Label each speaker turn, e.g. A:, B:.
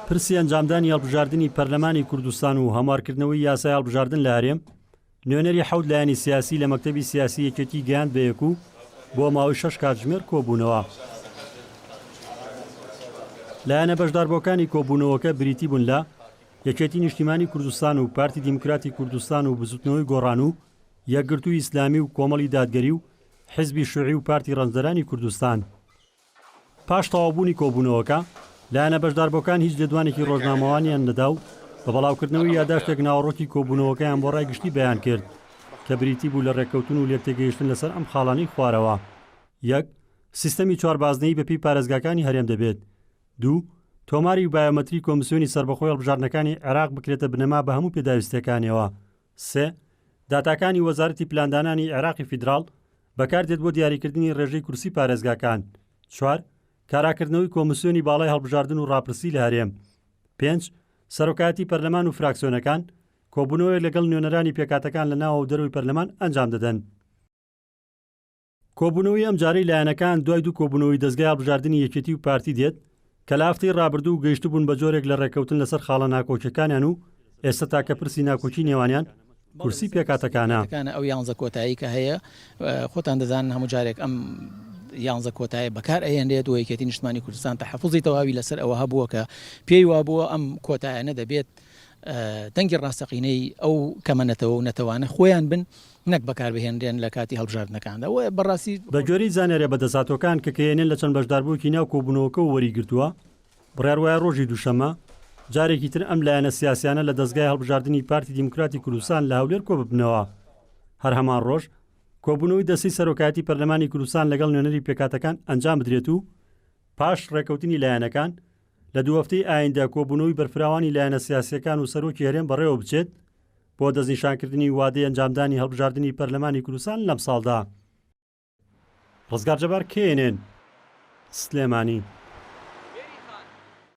A: پرسی ئەنجامدانی هەڵبژاردنی پەرلەمانی کوردستان و هەموارکردنەوەی یاسای هەڵبژاردن لە هەرێم، نوێنەری حەوت لایەنی سیاسی لە مەکتەبی سیاسی یەکێتی گەیاند بە یەک و بۆ ماوەی شەش کاتژمێر کۆبوونەوە. لایەنە بەشداربووەکانی کۆبوونەوەکە بریتی بوون لە، یەکێتی نیشتیمانی کوردستان و پارتی دیموکراتی کوردستان و بزوتنەوەی گۆڕان و یەکگرتووی ئیسلامی و کۆمەڵی دادگەری و حیزبی شوعی و پارتی ڕەنجدەرانی کوردستان. پاش تەواوبوونی کۆبوونەوەکە، لایەنە بەشداربووەکان هیچ لێدوانێکی ڕۆژنامەوانیان نەدا و بە بەڵاوکردنەوەی یاداشتێک ناوەڕۆکی کۆبوونەوەکەیان بۆ ڕای گشتی بەیان کرد کە بریتی بوو لە ڕێککەوتن و لێکتێگەیشتن لەسەر ئەم خاڵانەی خوارەوە، یەک. سیستەمی چواربازنەیی بەپێی پارێزگاکانی هەرێم دەبێت. دوو. تۆماری بایۆمەتری کۆمسیۆنی سەربەخۆی هەڵبژاردنەکانی عێراق بکرێتە بنەما بە هەموو پێداویستییەکانیەوە. سێ. داتاکانی وەزارەتی پلاندانانی عێراقی فیدراڵ بەکاردێت بۆ دیاریکردنی ڕێژەی کورسی پارێزگاکان. چوار. کاراکردنەوەی کۆمسیۆنی باڵای هەڵبژاردن و ڕاپرسی لە هەرێم. پێنج. سەرۆکایەتی پەرلەمان و فراکسیۆنەکان کۆبوونەوەیەک لەگەڵ نوێنەرانی پێکهاتەکان لە ناوەوە و دەرەوەی پەرلەمان ئەنجام دەدەن. کۆبوونەوەی ئەمجارەی لایەنەکان دوای دوو کۆبوونەوەی دەزگای هەڵبژاردنی یەکێتی و پارتی دێت کە لە هەفتەی ڕابردوو گەیشتبوون بە جۆرێک لە ڕێککەوتن لەسەر خاڵە ناکۆکیەکانیان و ئێستا تاکە پرسی ناکۆکی نێوانیان کورسی پێکهاتەکانە.
B: ئەو یانزە کۆتایی کە هەیە خۆتان دەزانن هەموو جارێک ئەم یانزە کۆتایە بەکار ئەهێنرێت و یەکێتی نیشتمانی کوردستان تەحەفوزی تەواوی لەسەر ئەوە هەبووە کە پێی وابووە ئەم کۆتایانە دەبێت دەنگی ڕاستەقینەی ئەو کەمە نەتەوە و نەتەوانە خۆیان بن نەک بەکاربهێنرێن لە کاتی هەڵبژاردنەکاندا و بەڕاستی.
A: بە گوێرەی زانیاریە بەدەستهاتووەکان کە کەیەنێن لە چەند بەشداربووێکی ناو کۆبوونەوەکەوە وەریگرتووە، بڕیار وایە ڕۆژی دووشەممە جارێکی تر ئەم لایەنە سیاسیانە لە دەزگای هەڵبژاردنی پارتی دیموکراتی کوردستان لە هەولێر کۆببنەوە. هەر هەمان ڕۆژ کۆبوونەوەی دەستەی سەرۆکایەتی پەرلەمانی کوردستان لەگەڵ نوێنەری پێکهاتەکان ئەنجام بدرێت و پاش ڕێکەوتنی لایەنەکان لە دوو هەفتەی ئایندە کۆبوونەوەی بەرفراوانی لایەنە سیاسییەکان و سەرۆکی هەرێم بەڕێوەبچێت بۆ دەستنیشانکردنی وادەی ئەنجامدانی هەڵبژاردنی پەرلەمانی کوردستان لەمساڵدا. ڕزگار جەبار، KNN، سلێمانی.